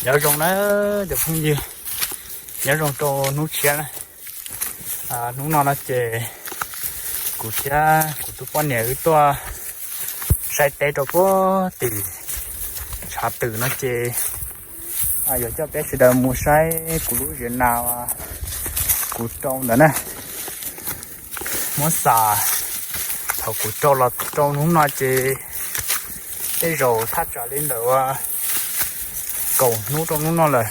Nyob zoo na cov phooj ywg, nyob zoo rau hnub tshiab na. Hnub no no ces kuv thiab kuv tus poj niam wb tuaj saib teb rau puag tim tshav twm no ces yuav coj peb sawv daws mus saib kuv lub ziav nas kuv rau ntawd na. Muab xav thaum kuv rau los rau hnub no ces tej zaum thaj tsam li ntawm ua kaum hnub rau hnub no lawm,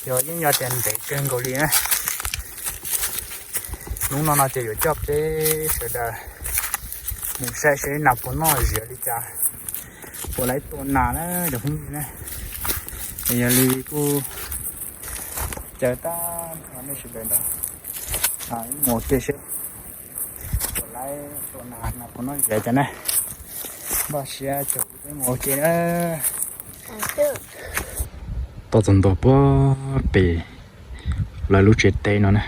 yog yeej yog tias ntev kawg nkaus li na. Hnub no no ces yuav coj peb sawv daws mus saib seb nas puas noj ziav li cas, puas laib tua nas na cov phooj ywg na. Yog li kuj caw tag nrho nej sawv daws nrog mus ua ke seb puas laib tua nas, nas puas noj ziav cas na. Npaj siab caum peb mus ua ke na. Tau txog ntua puag pem lawv lub tsev teb no na.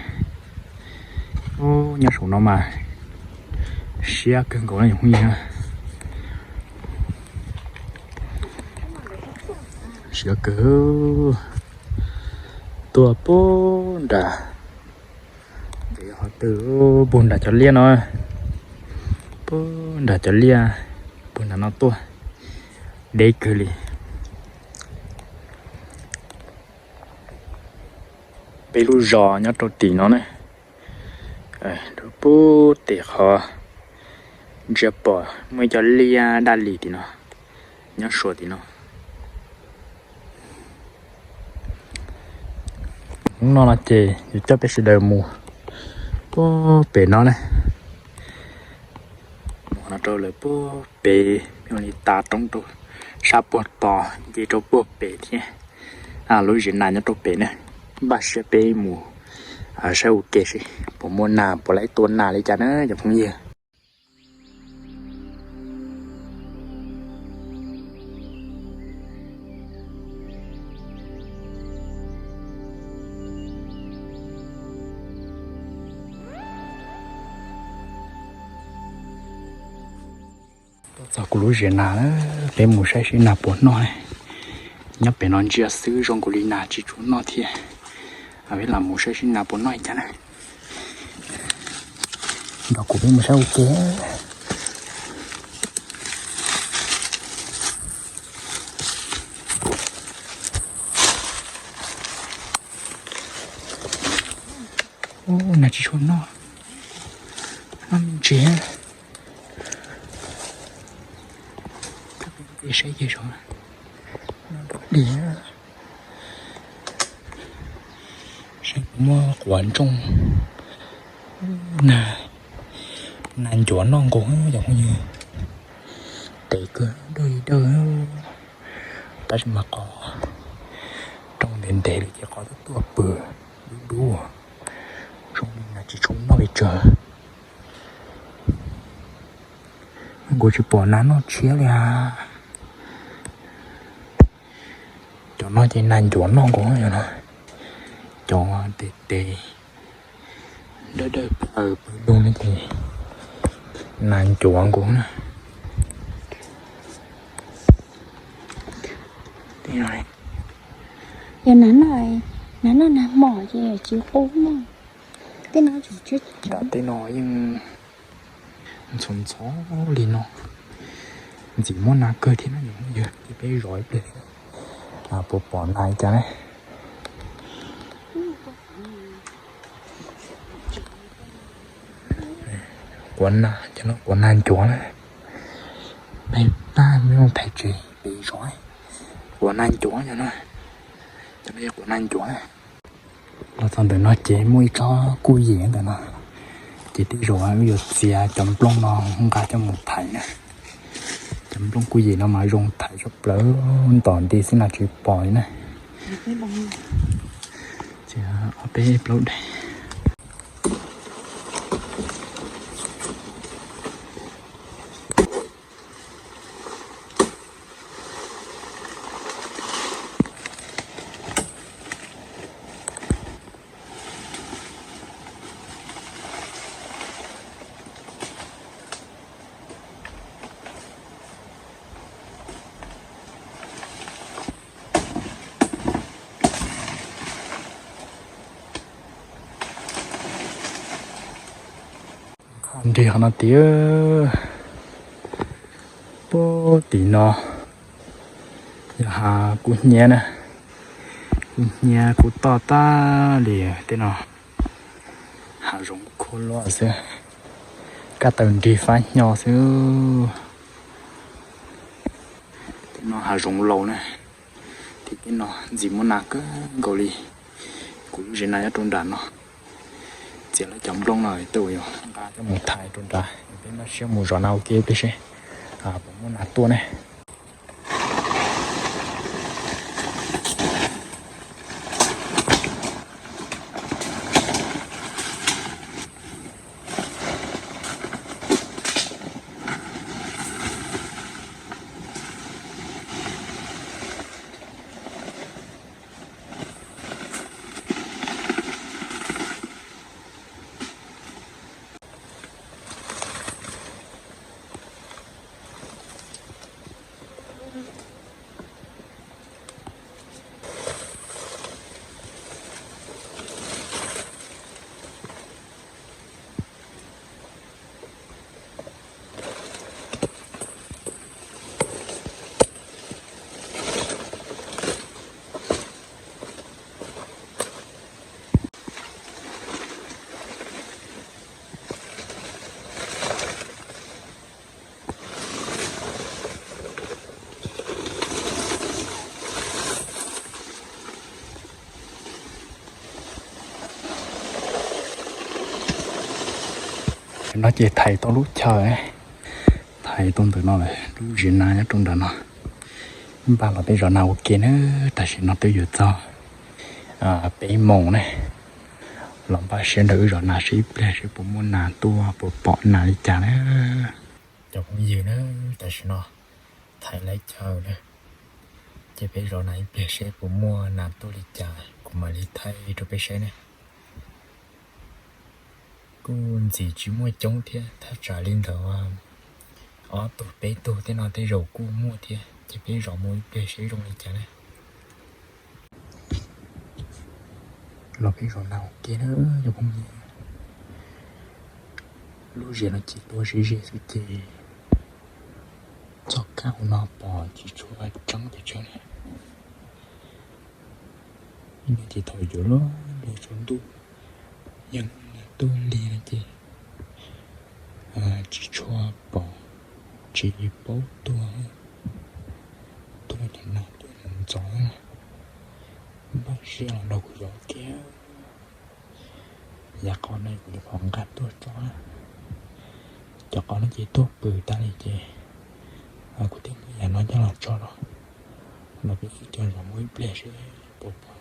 Nyob saum no mas siab kawg nkaus na cov phooj ywg na. Siab kawg. Tuaj puag nram ces yog qhov twg, puag nram cov liaj no, puag nram cov liaj, puag nram no tuaj deb kawg li. Peb lub zos nyob rau tim no na, rau puag tim qhov ntsia pom muaj ib co liaj daj lis tim no, nyob suav tim no. Hnub no no ces yuav coj peb sawv daws mus puag pem no na. Mus no rau lawv puag pem, mus li tav roob rau sab puag tod, nce rau puag pem thiab. Lub ziav nas nyob rau pem na. Npaj siab peb mus saib ua ke seb puas muaj nas, puas laib tua nas li cas na cov phooj ywg. Tuaj txog kuv lub ziav nas, peb mus saib seb nas puas noj. Nyob pem no ntsia xwb zoo nkaus li nas tsis tshua noj thiab. Peb lam mus saib seb nas puas noj li cas na. Nrog kuv peb mus saib ua ke. Nas tsis tshua noj, noj me ntsis. Saib ces zoo li saib puas muaj quav ntsooj. Nas, nas ncuav noj nkaus cov phooj ywg. Tev kawg, dawj li dawj. Tab sis mas qhov rooj ntev ntev li ces qhov twb tuaj pw dub dub. Zoo li nas tsis tshua noj li tsawg. Kuv tsis pom nas noj tshiab li as. Cov no ces nas ncuav noj nkaus no. Cov tes tes dawb dawb plaws pw dub no ces nas ncuav nkaus na. Yog nas noj, nas noj nas mom ces tsis qub no. Tej no tseem tshiab tshiab. Tej no yeej ntxhov ntxhov li no. Ntxim muaj nas kawg thiab na, yog ces peb zov ib pliag puas pom nas li cas na. Quav nas, cov no quav nas ncuav na. Peb pab me zoo thaiv tsev pem zov quav nas ncuav cov no. Cov no yog quav nas ncuav na. Los txog ntawm no ces muaj ib tsob kuj yem ntawm no, ces tej zaum wb yuav txiav cov nplooj no nqa coj mus thaiv na. Cov nplooj kuj yem no mas zoo thaiv tshaj plaws, ntom nti xwb no tsis pom li na. Txiav ob peb plaub daim. Nrig qhov no tiag, puag tim no yog hav kub hnyiab na, kub hnyiab kub toj tag li. Tej no hav zoov khuab luaj xwb, kaj taw nrig fab hnyo xwb. Tej no hav zoov laus na, thiab tej no ntxim muaj nas kawg nkaus li. Kuv lub zes nas nyob rau nram no, txiav lawv cov nplooj no tej uas yuav nqa coj mus thaiv rau nrad. Peb mam siab mus zov nas ua ke ib pliag seb puas muaj nas tuaj ne. No ces thaiv tau lub chaw, thaiv tau ntawm no lawm, lub zes nas nyob rau nram no. Npaj los peb zov nas ua ke na, tam sim no twb yuav txog peb moos ne. Los npaj siab nrog wb zov nas seb ib pliag seb puas muaj nas tuaj, puas pom nas li cas na. Cov phooj ywg na, tam sim no thaiv lawv chaw na, ces peb zov nas ib pliag seb puas muaj nas tuaj li cas kuv mam li thaij rau peb saib ne. Kuj ntxim tsis muaj coob thiab, thaj tsam li ntawd ob tug peb tug tej no tej zaum kuj muaj thiab, ces peb zov mus ib pliag seb zoo li cas na. Los peb zov nas ua ke na cov phooj ywg. Lub zes no ces tuaj ze ze xwb ces txoj kab hauv no pom tsis tshua tseeb pes tsawg na. No ces thaum yuav luag luag tsaus ntuj, yog nas tuaj lig no ces tsis tshua pom, tsis paub tuaj, tuaj cov nas tuaj ntxov ntxov. Npaj siab los nrog kuv zov kiag. Yav qhov no kuv nyuam qhuav nqa tuaj tso. Cov qhov no ces tuaj pwm tas li ces kuv thiaj muab yav no coj los tso rau. Los peb sib cog zov mus ib pliag seb puas pom,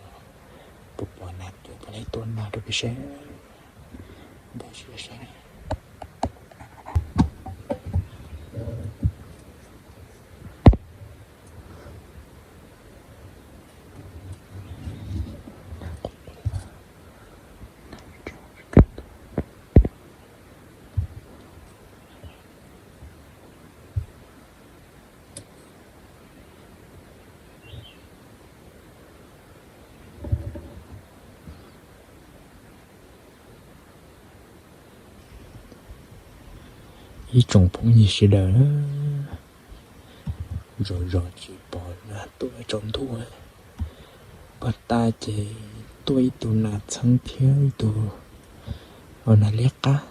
puas pom nas tuaj, puas pom nas tuaj rau peb saib. Npaj siab saib. Ib tsoom phooj ywg sawv daws, zov zov tsis pom nas tuaj tsaus ntuj. Pog tas ces tuaj ib tug nas txheeb thiab ib tug nas liab qab,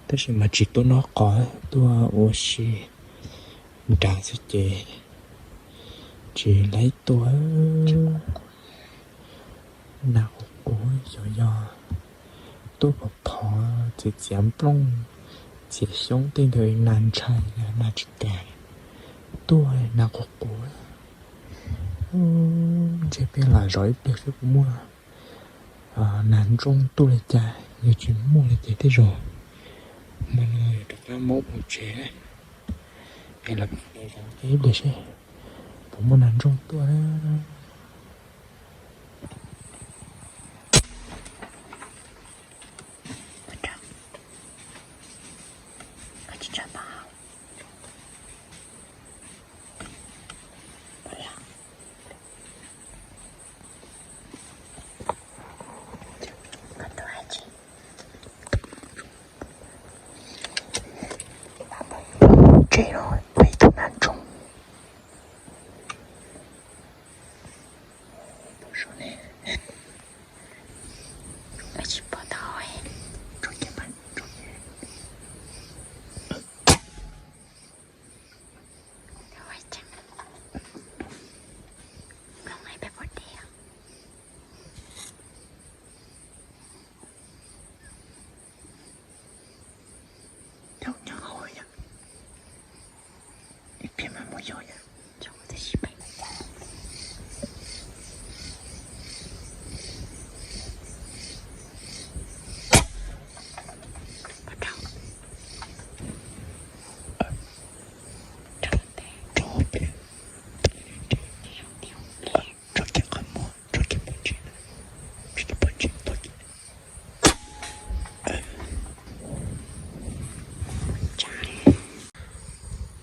tab sis mas tsis tuaj noj qos, tuaj ua si nrad xwb ces tsis laib tuaj. Nas qus qus xyov yog tuaj phov phov txiav txiav nplooj, txiav xyoob tej ntawd nas ntshai, nas tsis kam tuaj, nas qus qus. Ntshe peb lam zov ib pliag seb puas muaj nas ntsooj tuaj li cas, yog tsis muaj li ces tej zaum hmo no yuav rov qab maub mus tsev. Es los peb zov ib pliag seb puas muaj nas ntsooj tuaj. Ua ib tug nas ntsoog. Tsis pom tau.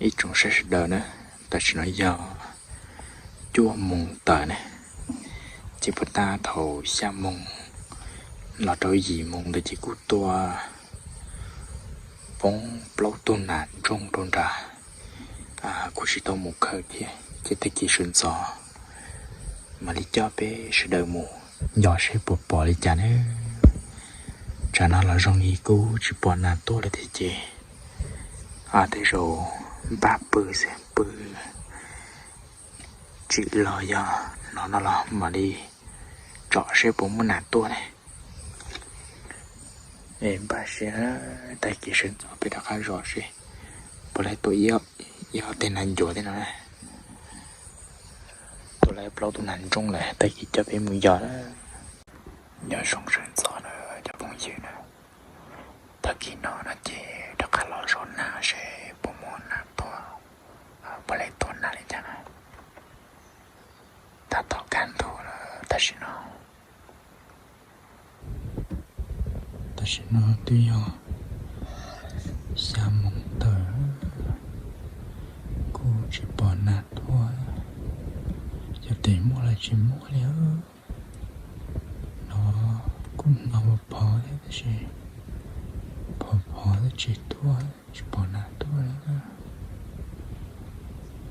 Ib tsoom saib sawv daws na, tam sim no yog cuaj moos tawm na, ces puag ta thaum xya moos los rau yim moos ntawd ces kuj tua poob plaub tug nas ntsoog rau nrad, kuj tsis tau mus khaws thiab. Ces tag kis sawv ntxov mam li coj peb sawv daws mus yos seb puas pom li cas na. Tsam no los zoo li kuj tsis pom nas tuaj li thiab ces tej zaum npaj pw xwb, pw tsim los yog no no los mam li tsom seb puas muaj nas tuaj ne. Es npaj siab tag kis sawv ntxov peb rov qab zov seb puas laib tua ib ob teg nas ncuav thiab no. Tua laib plaub tug nas ntsoog lawm tag kis coj peb mus yos na. Nyob zoo sawv ntxov na cov phooj ywg na. Tag kis no no ces rov qab los zov nas seb puas muaj nas tuaj, puas laib tua nas li cas na. Tab tom kaj ntug lawm tam sim no. Tam sim no twb yog xya moos tawm, kuj tsis pom nas tuaj. Yog tias muaj los tsis muaj li. No kuj hnov phov phov thiab tab sis phov phov thiab tsis tuaj, tsis pom nas tuaj li.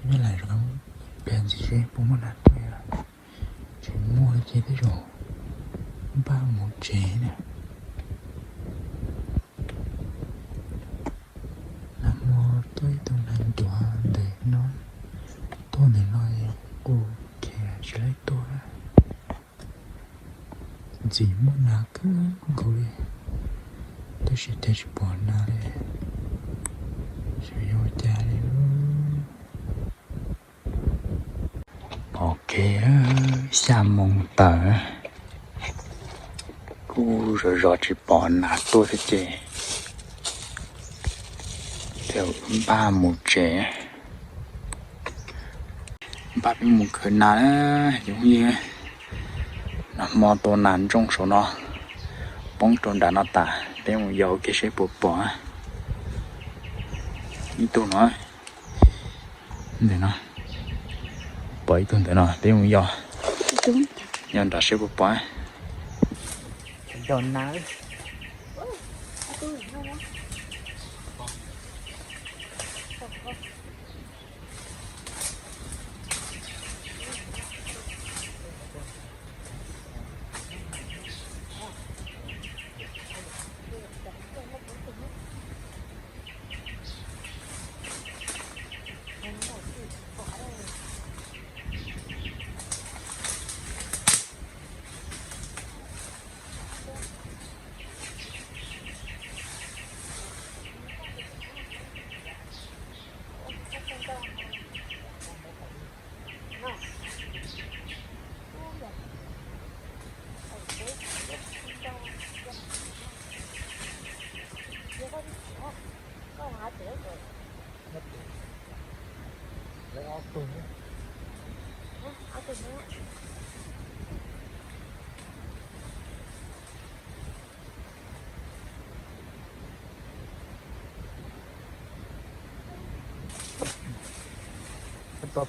Peb lam zov pem ntxiv seb puas muaj nas tuaj, tsis muaj ces tej zaum npaj mus tsev na. Nag hmo tuaj ib tug nas ncuav ntawm no, tuaj ntawm no kuj khiav tsis laib tuaj. Ntxim muaj nas kawg nkaus li, tab sis cas tsis pom nas li, xyov yog ua cas li. Ok, xya moos tawm, kuj zov zov tsis pom nas tuaj thiab ces npaj mus tsev, npaj peb mus khaws nas na cov phooj ywg. Nag hmo tua nas ntsoog saum no poob rau nram no tas, peb mus yos ua ke seb puas pom. Ib tug no, ntawm no, pom ib tug ntawm no, peb mus yos, yos nram seb puas pom.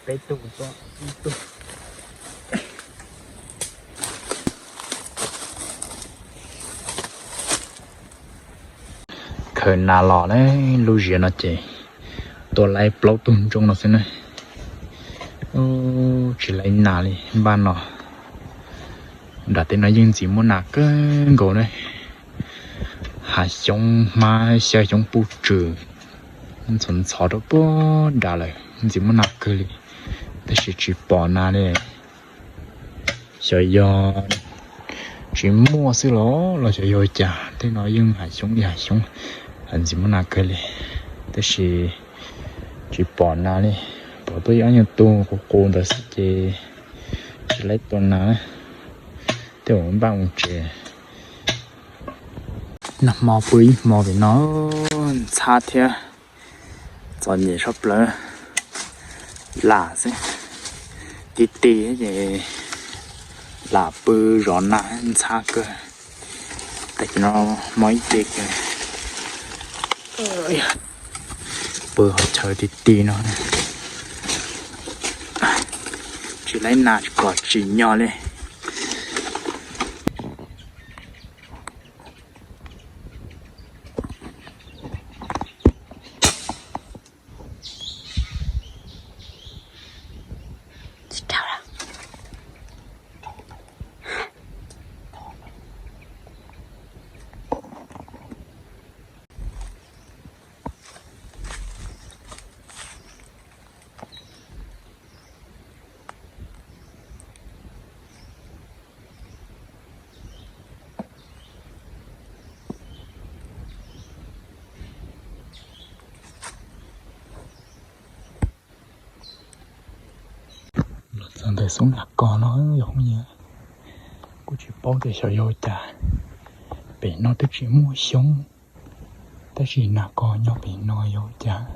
Peb tug, ib tug. Khaws nas los lawm, lub ziav no ces Tua laib plaub tug ntsoog no xwb na. Tsis laib nas li npaj no. Nram tej no yeej ntxim muaj nas kawg nkaus na. Hav xyoob hmab xyaw xyoob puj tswm ntxhov ntxhov rau puag nram lawm, ntxim muaj nas kawg li. Tab sis tsis pom nas li. Xyov yog tsis muaj xwb los los xyov yog cas, tej no yeej hav xyoob li hav xyoob, ntxim muaj nas kawg li. Tab sis tsis pom nas li, pom tuaj ib ob nyuag tug qus qus ntawd xwb ces tsis laib tua nas. Tej zaum npaj mus tsev. Nag hmo pw ib hmo pem no ntxhab thiab txom nyem sab plaws. Lam xwb, ti ti ces lam pw zov nas ntxhab kawg. Tag kis no hmo ib ce kawg, pw hauv chaw ti ti no, tsis laib nas kom tsim nyog li. Los txog ntawm xub nas kos no yog phooj ywg, kuj tsis paub tias xyov yog cas pem no twb tsis muaj xyoob, tab sis nas kos nyob pem no yog cas.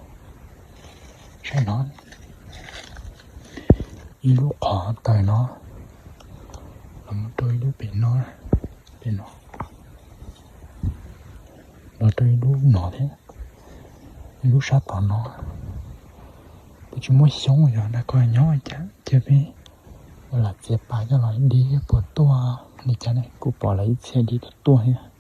Saib no, ib lub qhov tawm no, los mus rau ib lub pem no, pem no, los rau ib lub no thiab, ib lub sab tom no. Twb tsis muaj xyoob, yog nas kos nyob cas, cia peb lam txiav pas coj los dib puas tuaj li cas ne, kuj pom lawv ib txhia dib tuaj tuaj thiab.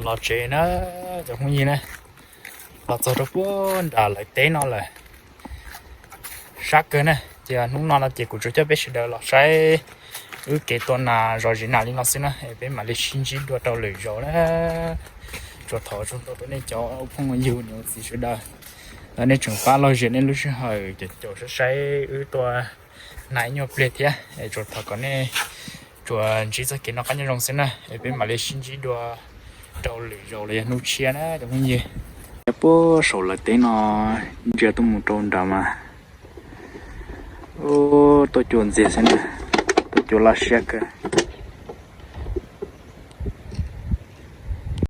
Los tsev na, cov phooj ywg na, los txog rau puag nram lawv teb no lawm. Sab kawg na, ces hnub no no ces kuv tsuas coj peb sawv daws los saib wb kev tua nas zov zis nas li no xwb na, es peb mam li sib ntsib dua rau lwm zaus na. Tsuas thov txog rau nej cov phooj ywg niam txiv sawv daws, nej tseem pab lom zem nej lub sij hawm caum caum saib saib wb tua nas ib nyuag pliag thiab. Es tsuas thov kom nej tsuas ntsib txoj kev noj qab nyob zoo xwb na, es peb mam li sib ntsib dua rau lwm zaus los yog hnub tshiab na cov phooj ywg. Nyob puag saum lawv teb no ntsia tuaj mus rau nrad mas tuaj cua ntxiag xwb na, tuaj cua loj siab kawg.